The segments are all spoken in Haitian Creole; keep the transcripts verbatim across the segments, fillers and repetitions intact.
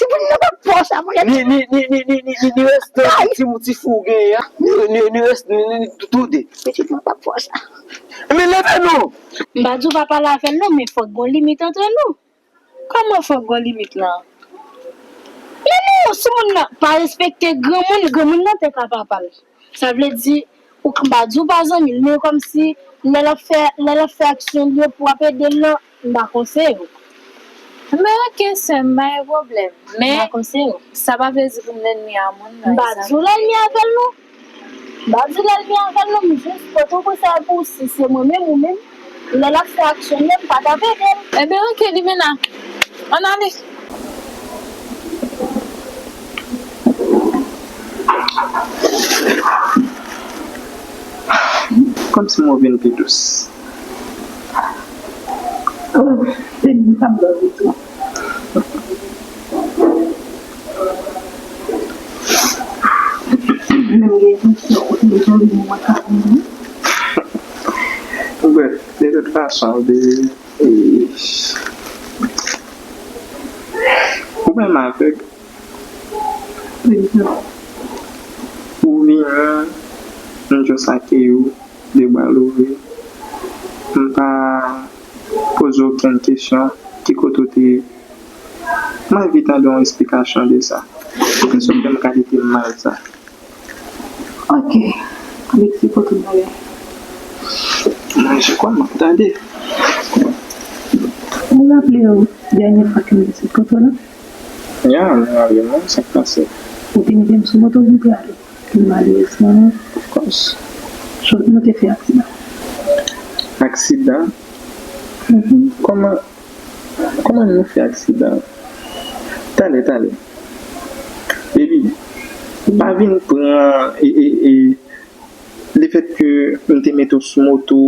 Timoun nan pa fò sa, mwen. Ni ni ni ni ni ni ni ni restan ti mou ti fou gen ya. Ni ni ni restan ni ni tou de. Pitit mwen pa fò sa. Men leve nou. M pa di w pa pale avè l non, men fòk gon limit antre nou. Kòman fòk gon limit la? Men non, si moun nan pa respekte granmoun, granmoun nan te ka papa l. Sa vle di, ou k-, m pa di w pa zanmi l, men kòmsi lè l ap fè, lè l ap fè aksyon l yo pou w ap ede l lan, m pa konseye w. Men oke, sè m, pa gen pwoblèm. Men sa pa vle di pou m lènmi a moun, non. M pa di w lènmi avè l, non. M pa di w lènmi avè l, non. M jis pote yon konsèy pou w, si se mwen menm ou menm, lè l ap fè aksyon l yo, m pa t ap ede l. Ebyen, oke, Limena. Ann ale. Kòmsi mo vin pi dous. Oh, Denis, sa m love ou tou. Menm gen yon ti kote m jwenn mwen ka vini. Bon, de tout fason, de, e, ou menm avèg. Ou vini, m jis akèyi w de bra louvri. M pa poze okenn kesyon, ki kote w te ye. M anvi tande yon esplikasyon de sa. Poukisa w fè m kalite mal sa? Ok. Alexis, kote w prale? Manje kòman? Tande. Ou raple w dènye fwa ke m te sot kote w la? Ya, m raple mwen, sa k pase? Ou te mete m sou moto pou m te ale. Ke malerezman, of course, nou te fè aksidan. Aksidan? Mhm. Kòman, kòman nou fè aksidan? Talè, talè. Baby, pa vin pran, e, e, e, lefèt ke m te mete w sou moto,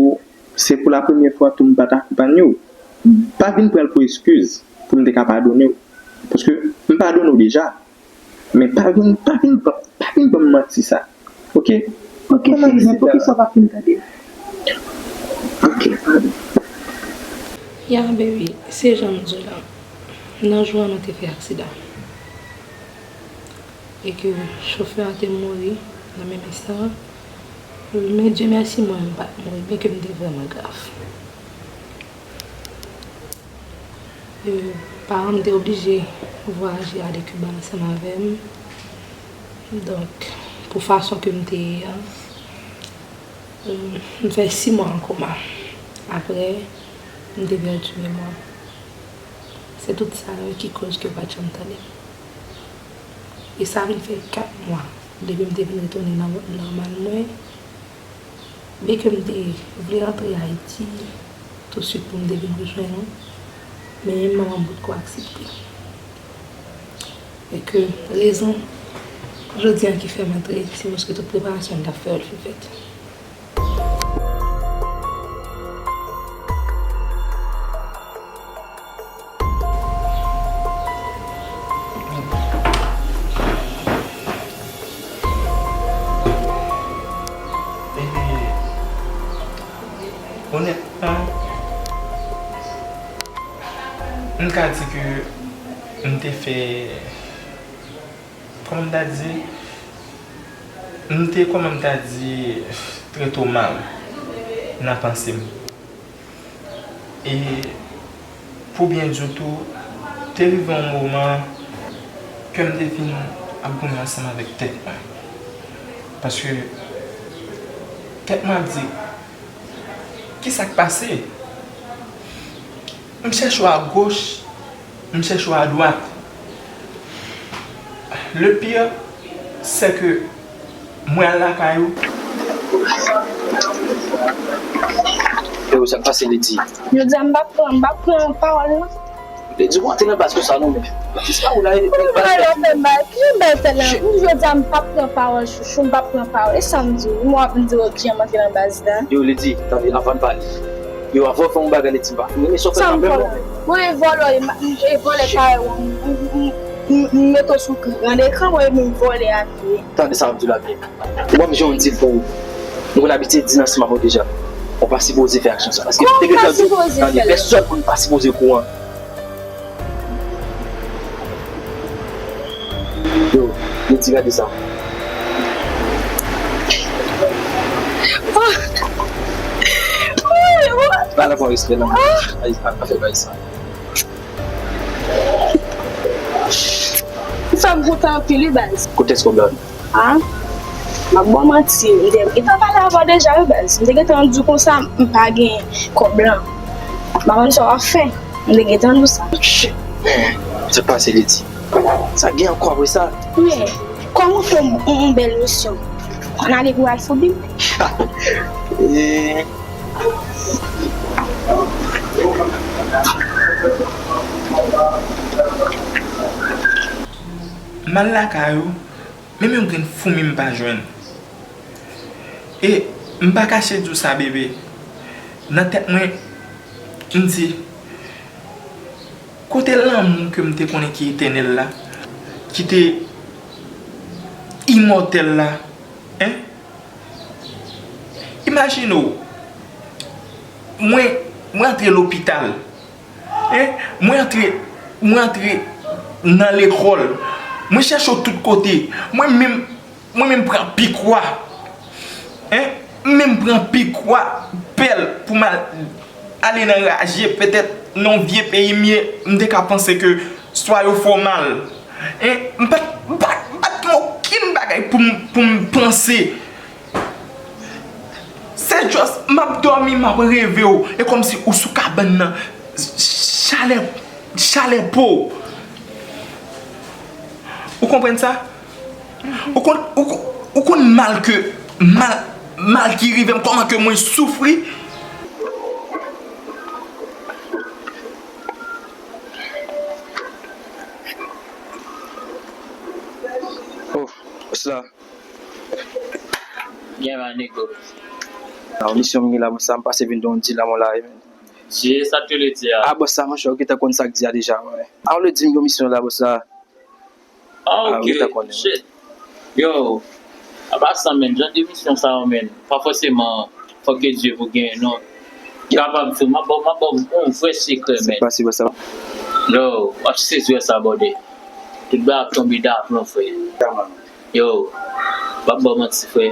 se pou la premyè fwa tou m pa t akonpanye w. Pa vin pran l pou eskiz pou m te ka padone w. Paske m padone w deja. Men pa vin, pa vin, pa vin ban m manti sa. Ok? Ok, cheri, men poukisa w pa fin tande m? Ok, padon. Ya, baby, se jan m di w la. Nan jou an, nou te fè aksidan. E ke chofè a te mouri nan menm enstan an. Men Dye mèsi, mwen, m pa t mouri, byenke m te vrèman grav. E, paran m te oblije vwayaje ale Kiba ansanm avè m. Donk, pou fason ke m te ye a, e, m fè sis mwa an koma. Apre, m te pèdi memwa m. Se tout sa yo ki koz ke w pa t janm tande m. E sa vin fè kat mwa depi m te vin retounen nan mond nòmal mwen. Byenke m te vle rantre Ayiti tousuit pou m te vin rejwenn ou, men manman m potko aksepte. E ke rezon jodi a ki fè m antre, se paske tout preparasyon m t ap fè yo, l fin fèt. Onètman, m ka di ke m te fè, kòman m ta di, m te, kòman m ta di, trete w mal nan panse m. E pou byen di w tou, te rive yon moman ke m te fin ap goumen ansanm avèk tèt mwen. Paske tèt mwen ap di, kisa k pase? M chèche w agoch, m chèche w adwat. Le pire, c'est que mwen al lakay ou. Yo, sa k pase, Lady? Jodi a, m p ap pran, m p ap pran pawòl, non. Lady, ou antre nan baz konsa, non, men. Atis pa ou la, e, e, baz la. Ki jan bagay fè la? Jodi a, m p ap pran pawòl, chouchou, m p ap pran pawòl. E sa m di w, m w ap di w, ok, jan m antre nan baz la. Yo, Lady, tande, anvan n pale. Yo, avan w fè yon bagay, Lady, m pa fin renmen sa w fè kanmenm, non. Mwen vòlè, e vòlè parèy ou, m, m, m, m, m mete w sou gran ekran, mwen menm vòlè a vre. Tande sa m ap di w la byen. Ou pa bezwen yon dil pou ou. Nou konn abitye di nan sima mwen deja. Ou pa sipoze fè aksyon sa. Paske m te gentan di w, tande, pèsòn moun pa sipoze kouran. Yo, yo di gade sa. Pale avè w respè, non. Ay, pa, pa fè bagay sa. Sa m kontan anpil, wi, baz. Kote èske w blòd? Ah. M ap ba w manti, m te gentan pale avè w deja wi baz. M te gentan di w konsa m pa gen kòb lan. M pa konn sa w ap fè. M te gentan di w sa. Shit, man. Sa k pase, Lady? Sa gen ankò apre sa? Men, kòm ou fè yon, yon, yon bèl misyon, ann ale pou al foubi. Eh. M al lakay ou, menm yon grenn foumi m pa jwenn. E m pa kache di w sa, bebe. Nan tèt mwen, m di, kote lanmou ke m te konnen ki etènèl la, ki te imòtèl la, en? Imajine w, mwen, mwen antre lopital, en? Mwen antre, mwen antre nan lekòl, mwen chèche w tout kote, mwen menm, mwen menm pran pikwa, en? M menm pran pikwa, pèl pou m al ale nan raje, petèt nan yon vye peyi m ye, m te ka panse ke swa yo fè w mal. En, m pa t, m pa t, m pa t gen okenn bagay pou m, pou m panse. Se just, m ap dòmi, m ap reve w. E kòmsi ou sou kabann nan. Chalè, chalè po w. Ou konprann sa? Ou konn, ou, ou konn mal ke, mal, mal ki rive m, kòman ke mwen soufri? Oh, bòs la. Gen la, nego. Nan misyon m gen la, bòs la, m pase vin don di la, mon la, men. Di sa ke le di a. Ah, bòs la, monchè, ou gentan konn sa k di a deja, wi. Ah, ou le di m yon misyon la, bòs la. Ah, ah, ok. Ou gentan konnen. Shit. Yo, apa sa, men, jan de misyon sa yo, men, pa fòseman, fòk ke Dye pou genyen, non. Kapab tou, m ap ba w, m ap ba w yon vrè sekrè, men. Sa k pase, bòs la? Yo, w ap sezi wè sa, bòde. Tout bagay ap tonbe daplon, frè. Yo, m p ap ba w manti, frè.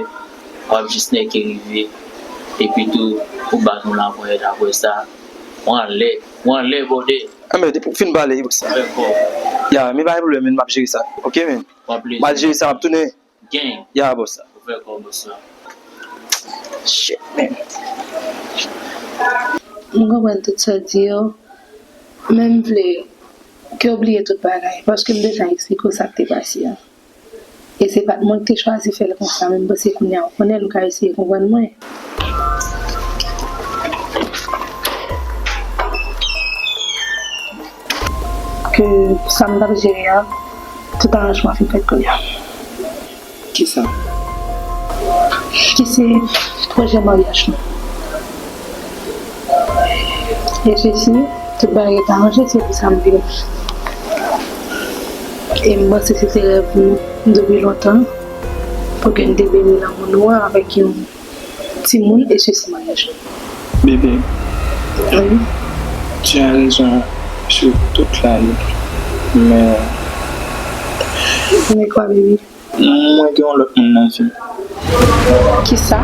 W ap jis nèke rive. Epi tou, ou ba nou laponyèt apre sa. W anlè, w anlè, bòde. Anben, depi w fin pale, bòs la. Fè kò. Ya, men pa gen pwoblèm, men m ap jere sa. Ok, men. Pran plezi. M al jere sa, m ap tounen. Gang. Ya, bòs la. Ou fè kò, bòs la. Shit, man. M konprann tout sa w di yo, men m vle ke w bliye tout bagay, paske m deja eksplike w sa k te pase a. E se pa t mwen ki te chwazi fè l konsa, men m panse kounye a w konnen l, ou ka eseye konprann mwen. Ke sa m t ap jere a, tout aranjman fin fèt kounye a. Kisa? Ki se pwojè maryaj nou. E sesi, tout bagay te aranje, se pou sa m vini. E m panse se te rèv nou depi lontan, pou ke n te beni lanmou nou an avèk yon timoun e sesi maryaj nou. Bebe, wi. Tu as raison sur toute la ligne, mais... Mais quoi, baby? Mwen gen yon lòt moun nan vi m. Kisa?